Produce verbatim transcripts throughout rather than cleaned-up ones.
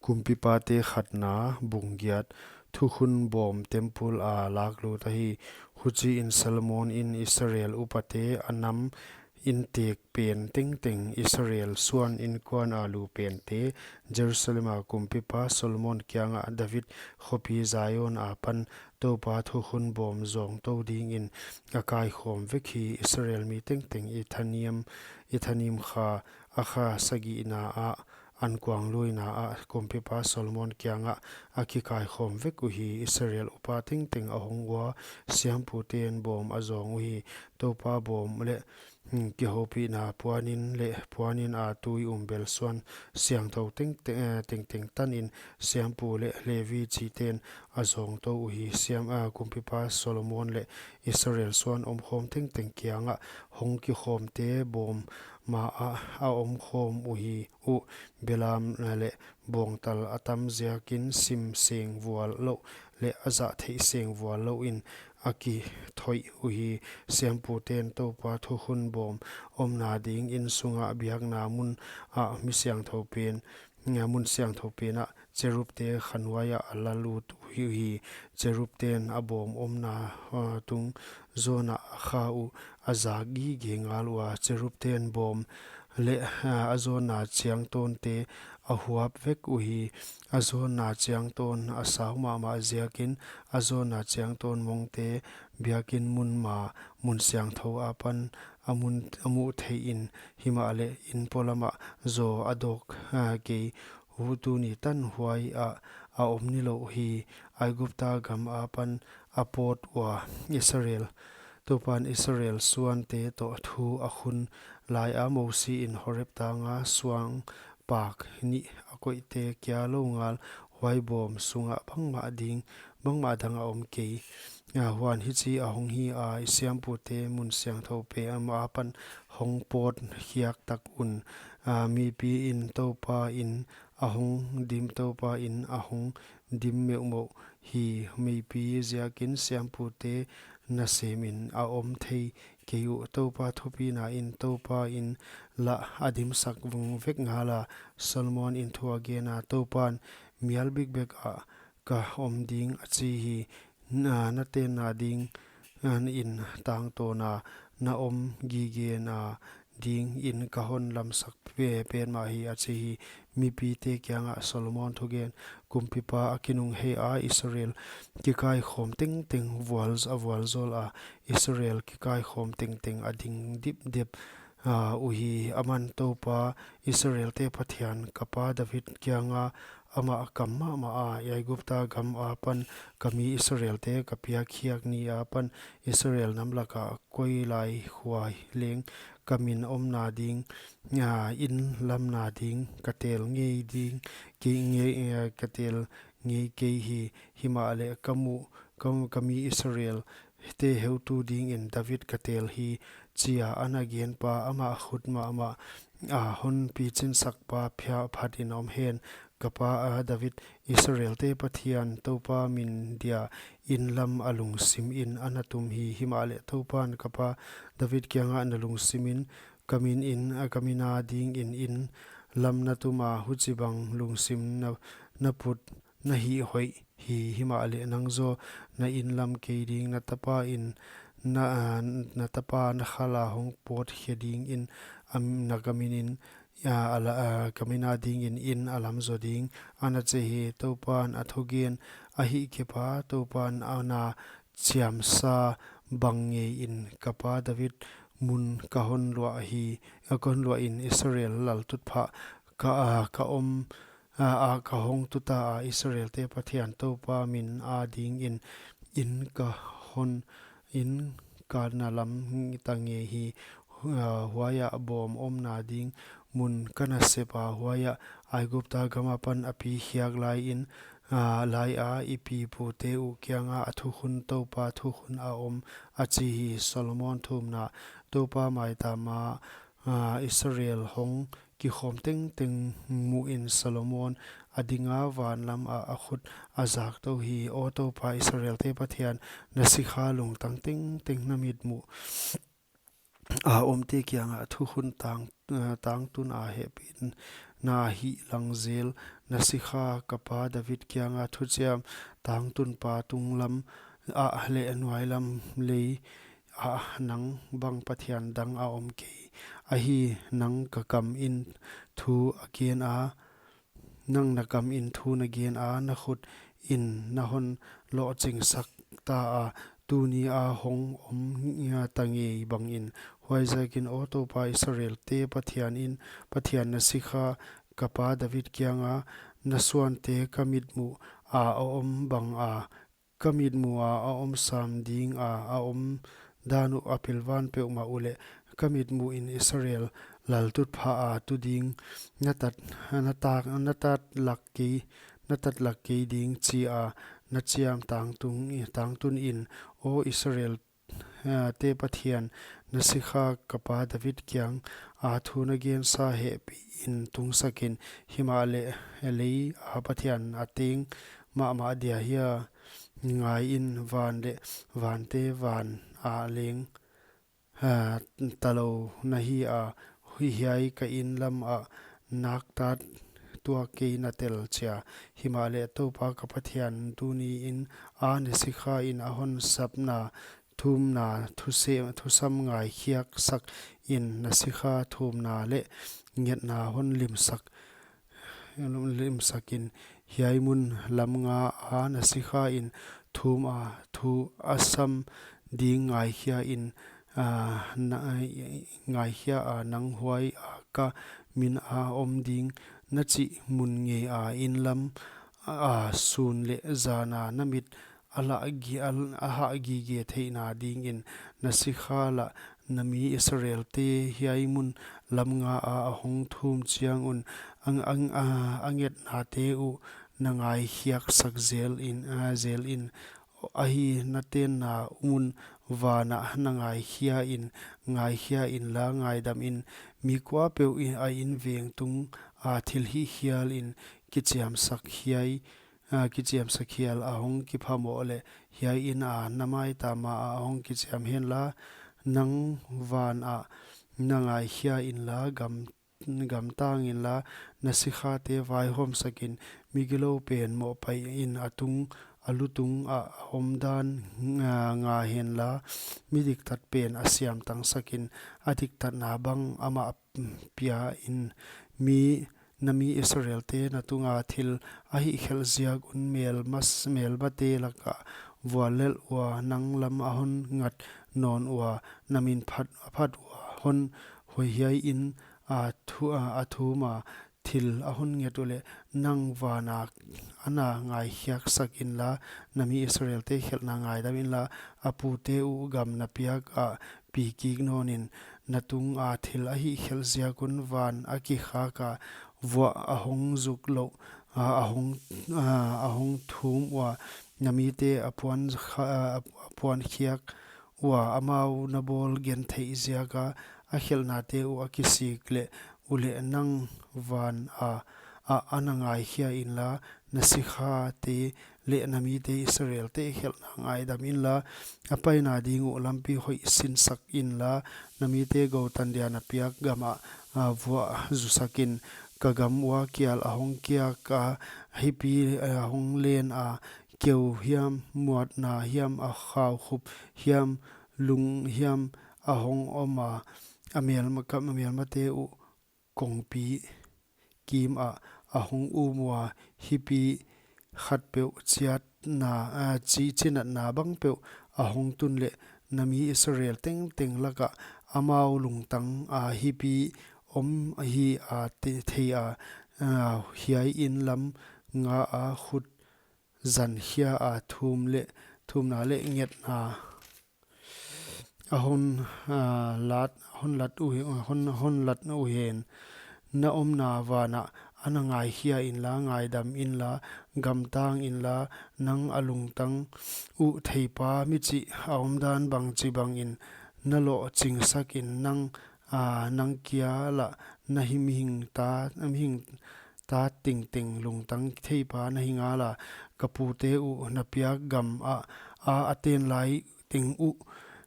Kumpipate khatna, bung giat. Thukhun bawm temple a lak lut ahi. Huchiin Solomon in Israel upate a nam intek pen tengteng, Israel suan inkuan a lu pente, Jerusalem a kumpipa Solomon kiangah David khopi Zion apan Toupa thukhun bawm zawngtou dingin a kaikhawm vek hi. Israel mi tengteng Ethanim, Ethanim kha, a kha sagihna ah, ankuangluina ah kumpipa Solomon kiangah a kikaikhawm vek uhi. Israel upa tengteng a hong ua, siamputen bawm a zawng uhi. Toupa bawm leh, hmm, kihoupihna puanin leh puanin a tui um bel suan siangthou tengteng, eh, tengteng tanin siampu leh Levi chiten a zawngtou uhi. Siam, ah, kumpipa Solomon leh Israel suan omkhawm tengteng kiangah hong kikhawmte bawm ma ah a omkhawm uhi uh. Belam leh bawngtal a tam ziakin sim seng vual louh leh a zah theih seng vual louh in a kithoih uhi. Siamputen Toupa thukhun bawm omna ding inn sungah biakna mun ah mi siangthou pen, mun siangthou pen ah cherubte khanuai ah a la lut uhi. Cherubten a bawm omna, ah, tung zawnah a kha uh, a zak gige ngal ua. Cherubten bawm leh, ah, a zawnna chiang tawnte a huap vek uhi. A zawnna chiang tawn a sau mahmah ziakin a zawnna chiang tawn mongte biakin mun ma, mun siangthou apan a mun, a muh theihin, himahleh inn polamah zaw a dawk, ah, kei uh. Tuni tan huai ah a om nilouh hi. Aigupta gam apan a pawt ua Israel, Toupan Israel suante toh thu a khun laia Mosi in Horeb tanga suang pak nih a koihte kia lou ngal, huai bawm sungah bangmah ding, bangmah dang a om kei. Ah, huan hichi a hong hi a, i siampute mun siangthou pen apan hong pawt khiak tak un. Ah, mipi in Toupa in a hong dim, Toupa in a hong dim meuhmeuh hi. Mipi ziakin siampute nasemin a om thei kei uh. Toupa thupina in Toupa in lah a dimsak vung vek ngala. Solomon in thu a gena, Toupan mial bikbek ah ka om ding a chi hi. Na, na tenna ding, ah, in tangtawna na om gigena dingin ka hon lamsak pe-, petmah hi a chi hi. Mipite kiangah Solomon thugen. Kumpipa a kinunghei a, Israel kikaikhawm tengteng vual, a vualzawl a, Israel kikaikhawm tengteng a ding dipdip, ah, uhi. Aman Toupa Israelte Pathian, ka pa David kianga amah kam mahmah a, Aigupta gam apan ka mi Israelte ka piak khiak ni apan Israel nam laka koi lai huai leng ka min omna ding, ah, inn lamna ding ka tel ngei ding, kei ngei, eh, ka tel ngei kei hi. Himahleh ka muh, ka, ka mi Israelte heutu dingin David ka tel hi, chia ana genpa, amah khut mahmah a hon pichinsakpa phia phatin om hen. Ka pa, ah, David, Israelte Pathian Toupa min dia inn lam a lungsimin ana tum hi. Himahleh Toupan ka pa David kiangah na lungsimin ka minin, ah, ka mina dingin inn lam na tuma, huchibang lungsim na, na put na hih hoih hi. Himahleh nang zaw na inn lam kei ding, na tapa in na, ah, na tapa na khala hong pawt khe dingin, am, na ka minin, ah, a la, ah, ka mina dingin inn a lam zaw ding, ana chi hi. Toupan a thugen ahihkeileh Toupan ana chiamsa bang ngeiin ka pa David mun ka hon luah hi, a ka hon luahin Israel laltutphah ka, ah, ka om, ah, ah, ka hong tuta a, Israelte Pathian Toupa min a dingin inn ka hon, inn ka na lam ta ngei hi. Hu-, ah, huaia bawm omna ding mun ka na sep a, huaia Aigupta gam apan a pi khiak laiin, ah, laia i pipute uh kianga a thukhun Toupa thukhun a om a chi hi. Solomon thumna. Toupa maitama, ah, Israel hong kikhawm tengteng muhin Solomon a dinga van lam ah a khut a zaktou hi. Aw Toupa Israelte Pathian, na sikha lungtang tengteng na mitmuh a omte kiangah thukhun tang, ah, tangtun a hehpihin na hihlang zel. Na sikha ka pa David kianga thuchiam tangtunpa tunglam ah leh nuailam lei ah nang bang Pathian dang a om kei. Ahi, nang ka kamin thu a gen a, nang na kamin thu na gen a, na khut in na hon lohchingsak ta a, tuni a hong om ta ngei bangin. Huaiziakin, aw Toupa, Israelte Pathian in, Pathian, na sikha ka pa David kianga, na suante ka mitmuh a a om banga, ka mitmuh a a om sam dinga, a omdan uh a pilvan peuhmah uleh, ka mitmuh in Israel laltutphah a tu ding, na tat, na tak, na tat lak kei, na tat lak kei ding, chia na chiam tangtung, tangtun in, aw Israel, ah, te Pathian, na sikha ka pa David kianga thu na gensa hehpih in tungsakin. Himahleh lei a Pathian a teng mahmah dia hia? Ngaiin, van leh vante van ah leng, ah, talou na hi a, hi hiai ka inn lam ah naktat tuak kei na tel chia. Himahleh Toupa ka Pathian, tuni in a na sikha in a hon sapna thumna thuse-, thusam ngaikhiak sak in, na sikha thumna leh ngetna hon limsak, limsakin. Hiai mun lam nga a na sikha in thum a, thu a sam ding ngaikhia in, ah, na, ngaikhia a, nang huai a ka min a om ding na chih mun ngei a, inn lam a sun leh zana na mit a lah gi-, a, a hah gige theihna dingin. Na sikha lah na mi Israelte hiai mun lam nga a a hong thum chiang un, ang, ang, a, a ngetnate uh na ngaikhiak sak zel in, a, zel in. Ahi, na tenna mun van ah na ngaikhia in, ngaikhia inla, ngaidam in. Mi kuapeuh in a inveng tung a thil hihkhial in kichiamsak hiai, a, kichiamsak hial a hong kiphamoh leh, hiai inn a na maitam a a hong kichiam henla, nang van ah na ngaikhia inla, gam, gamtang inla, na sikhate vaihawmsakin. Migilou pen mohpaih in a tung, a lutung ah a omdan nga, nga henla, mi diktat pen a siamtangsakin, a diktatna bang amah pia in. Mi, na mi Israelte na tunga thil a hihkhelh ziak un melmas-, melmate laka vuallelh ua, nang lam a hon ngat nawn ua, na min phat, a phat ua hon hoih hiai in a thu-, a, a thum a, thil a hon nget uleh, nang van a a na ngaikhiak sak inla, na mi Israelte khelhna ngaidam inla, a pute uh gam na piak a pi kik nawn in. Na tunga thil a hihkhelh ziak un van a kikhak a, vuah a hong zuk louh, a, a hong, a, a hong thum ua, na mite a puan kha-, a, a puan khiak ua, amau na bawl gentheih ziak a, a khelhnate uh a kisik leh, uleh nang van a, a, a na ngaikhia inla, na sikhate leh na mite Israelte khelhna ngaidam inla, a paina ding uh lampi hoih sinsak inla, na mite goutan dia na piak gam ah, a, vuah zusakin. Ka gam ua kial a hong kiak a, hipi a hong len a, keu hiam, muatna hiam, a khaukhup hiam, lung hiam a hong om a, a melma-, ka melmate uh kongpi kim ah a hong um ua, hipi khatpeuh chiatna, a, chi-, chinatna bangpeuh a hong tun leh, na mi Israel tengteng laka amau lungtang a hipi om hi a te-, thei a, a, hiai inn lam nga a khut zankhia a thum leh, thumna leh ngetna a hon, a, lat, hon lat uhi-, hon, hon lat uhen. Na omna van ah a na ngaikhia inla, ngaidam inla, gamtang inla, nang a lungtang uh theipa michih a omdan bangchi bangin na lohchingsakin. Nang, a, nang kia lah na hi mihing ta, mihing ta tengteng lungtang theipa na hi ngala, ka pute uh na piak gam ah a, a ten lai teng uh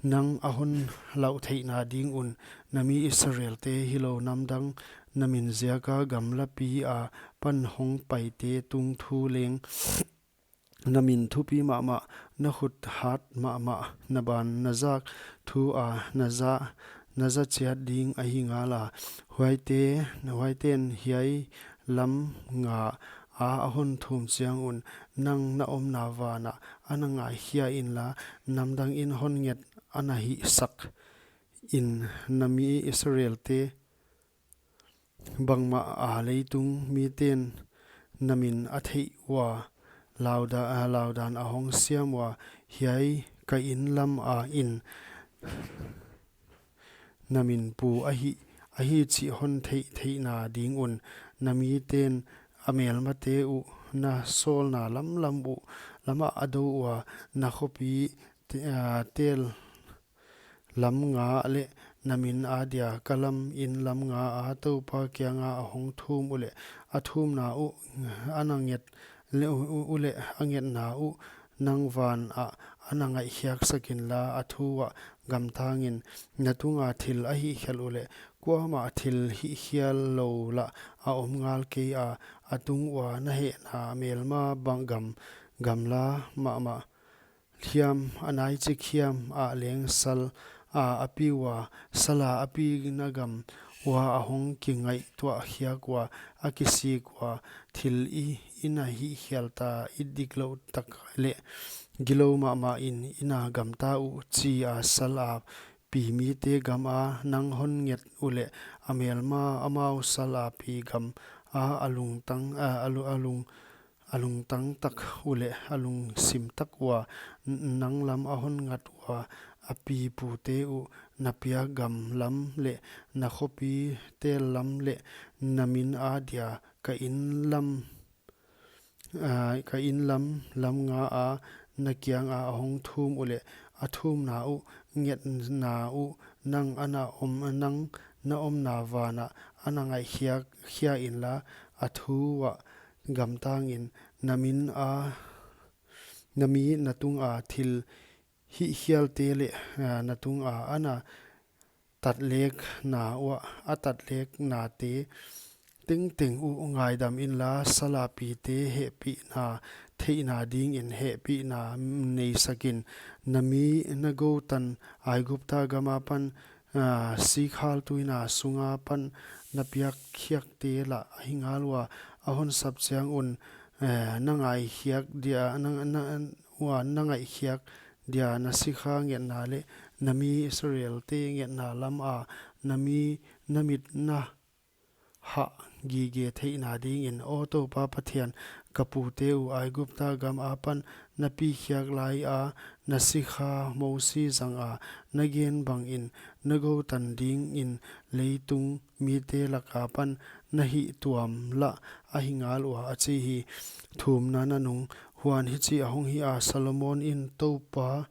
nang a hon lauh theihna ding un. Na mi Israelte hilou namdang na min ziaka gamlapi a pan hong paite tung thu leng, na min thupi mahmah, na khut hat mahmah, na ban na zak thu a na za, na za chiat ding ahi ngala. Huaite, huaiten hiai lam nga a a hon thum chiang un, nang na omna van ah ana ngaikhia inla, namdang in hon nget ana hihsak in. Na mi Israel te bangmah a leitung miten na min a theih ua, lauda-, a laudan a hong siam ua, hiai ka inn lam a in na min pu ahi, ahi chih hon theih theihna ding un. Na miten a melmate uh na sawlna lamlam uh, lamah a do ua, na khopi te-, a, tel lam nga leh na min a dia ka lam inn lam nga a Toupa kianga a hong thum uleh, a thumna uh ana nget leh u-, u-, uleh a ngetna uh nang van ah ana ngaihkhiak sak inla, a thu ah gamtang in. Na tunga thil a hihkhial uleh, kuamah thil hihkhial lou lah a om ngal kei a, a tung ua na hehna melma bang gam, gamla mahmah hiam, a naichik hiam ah leng sal a a pi ua, sal a a pina gam ua a hong kingaihtuah khiak ua, a kisik ua, thil i, i na hihkhial ta, i dik louh tak leh gilou mahmah in i na gamta uh chi a sal a pi mite gam a nang hon nget uleh, a melma amau sal a pi gam a a lungtang, a, a lu-, a lung a lungtang tak uleh a lungsim tak ua, n-, nang lam a hon ngat ua, a pipute uh na piak gam lam leh, na khopi tel lam leh, na min a dia ka inn lam, a, ka inn lam, lam nga a na kianga a hong thum uleh, a thumna uh ngetna uh nang ana om, nang na omna van ah ana ngaihkhiak, khia inla, a thu ah gamtang in. Na min a, na mi na tunga thil hihkhialte leh, a, na tunga ana tatlekna ua, a tatleknate tengteng uh ngaidam inla, sal a pite hehpihna theihna ding in hehpihna nei sak in. Na mi na gou tan Aigupta gam a pan, a, sikhaltuina sunga pan na piak khiakte lah ahi ngal ua, a hon sap chiang un, a, na ngaihkhiak dia, na, na, ua na ngaihkhiak dia na sikha ngetna leh, na mi Israel te ngetna lam a, na mi, na mit na hah gige theihna ding in. Aw Toupa Pathian, ka pute uh Aigupta gam a pan na pi khiak lai a, na sikha Mosi zang a na gen bang in, na gou tan ding in leitung mite lak a pan na hih tuam lah ahi ngal ua, a chi hi. Thumna na nung. Huan hichi a hong hi a, Solomon in Toupa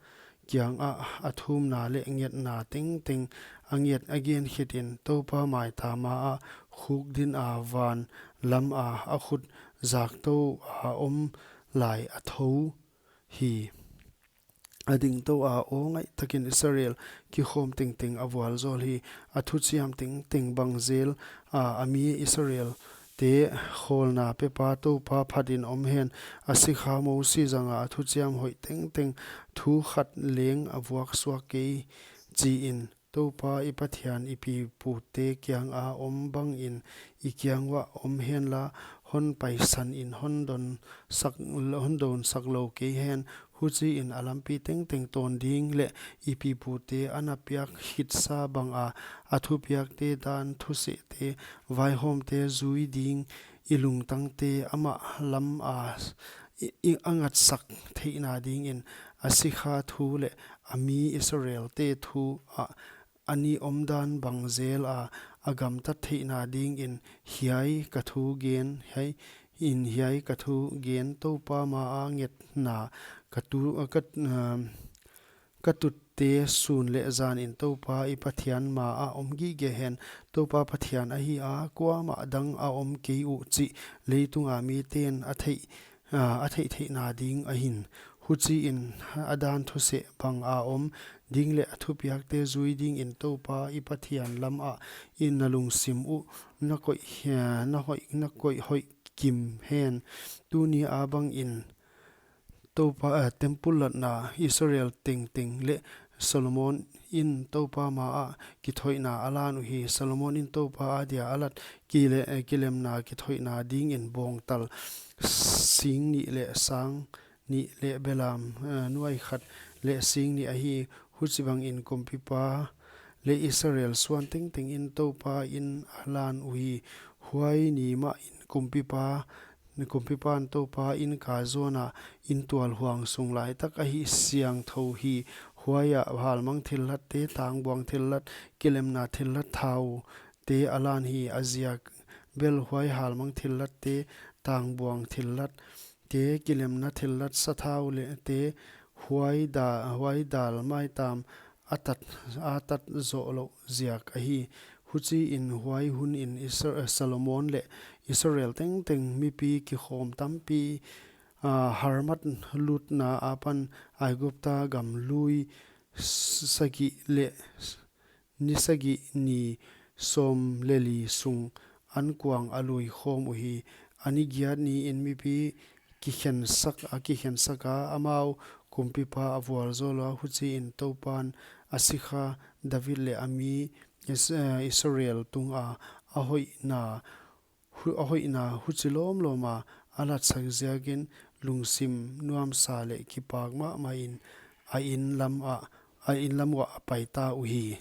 kiang ah a thumna leh ngetna tengteng a nget a gen khit in, Toupa mai tama ah khuk din a van lam a a khut zak tou a om lai a thou hi. A ding tou a, aw ngaih takin Israel kikhawm tengteng a vualzawl hi. A thuchiam tengteng bang zel a, a mi Israel te khawlna pepa Toupa phat in om hen. A sikha Mosi zang a a thuchiam hoih tengteng thu khat leng a vuak suak kei chi in. Toupa i Pathian i pipute kiang a om bang in i kiang uah om hen la, hon paisan in hon don sak, hon don sak lou kei hen. Huchi in a lampi tengteng tawn ding leh i pipute ana piak khit sa bang a, a thupiakte dan thusehte, vaihawmte zui ding, i lungtangte amah lam a, i, i a ngatsak theihna ding in, a sikha thu leh a mi Israel te thu ah a ni omdan bang zel a, a gamtat theihna ding in, hiai ka thu gen, hiai in hiai ka thu gen, Toupa ma a ngetna ka tu, a ka, um, ka tutte sun leh zan in Toupa i Pathian ma a om gige hen. Toupa Pathian ahi a, kuamah dang a om kei uh chih leitung a miten a theih, a, a theih theihna ding ahi. Huchiin a dan thuseh bang a om ding leh a thupiakte zui dingin Toupa i Pathian lamah i na lungsim uh na koih, na hoih, na koih hoih kim hen. Tuni a bangin Toupa, eh, temple latna Israel tengteng leh Solomon in Toupa maah kithoihna a lan uhi. Solomon in Toupa adia a lat kile-, eh, kilemna kithoihna dingin bawngtal sing nih leh sang nih leh belam, eh, nuai khat leh sing nih ahi. Huchibangin kumpipa leh Israel suan tengteng in Toupa in a lan uhi. Huai ni mahin kumpipa, kumpipan Toupa in ka zona in tual huang sung laitak ahi siangthou hi. Huaiah halmang thillatte, tangbuang thillat, kilemna thillat thaute a lan hi. A ziak bel huai halmang thillatte, tangbuang thillatte, kilemna thillat sathau leh te huai da-, huai dal maitam a tat, a tat zoh louh ziak ahi. Huchiin huai hunin Isra-, Solomon leh Israel tengteng mipi kikhawm tampi, ah, Hormah lutna apan Aigupta gam lui s-, sagih leh ni sagih ni sawm leh li sung ankuang a lui khawm uhi. A ni giat niin mipi kikhensak, a kikhensak a, amau kumpipa a vualzawl ua. Huchiin Toupan a sikha David leh a mi Is-, eh, Israel tunga a hoihna, hu-, a hoihna huchi lawmlawma a latsak ziakin lungsim nuamsa leh kipak mahmahin a inn lamah, a inn lam uah a paita uhi.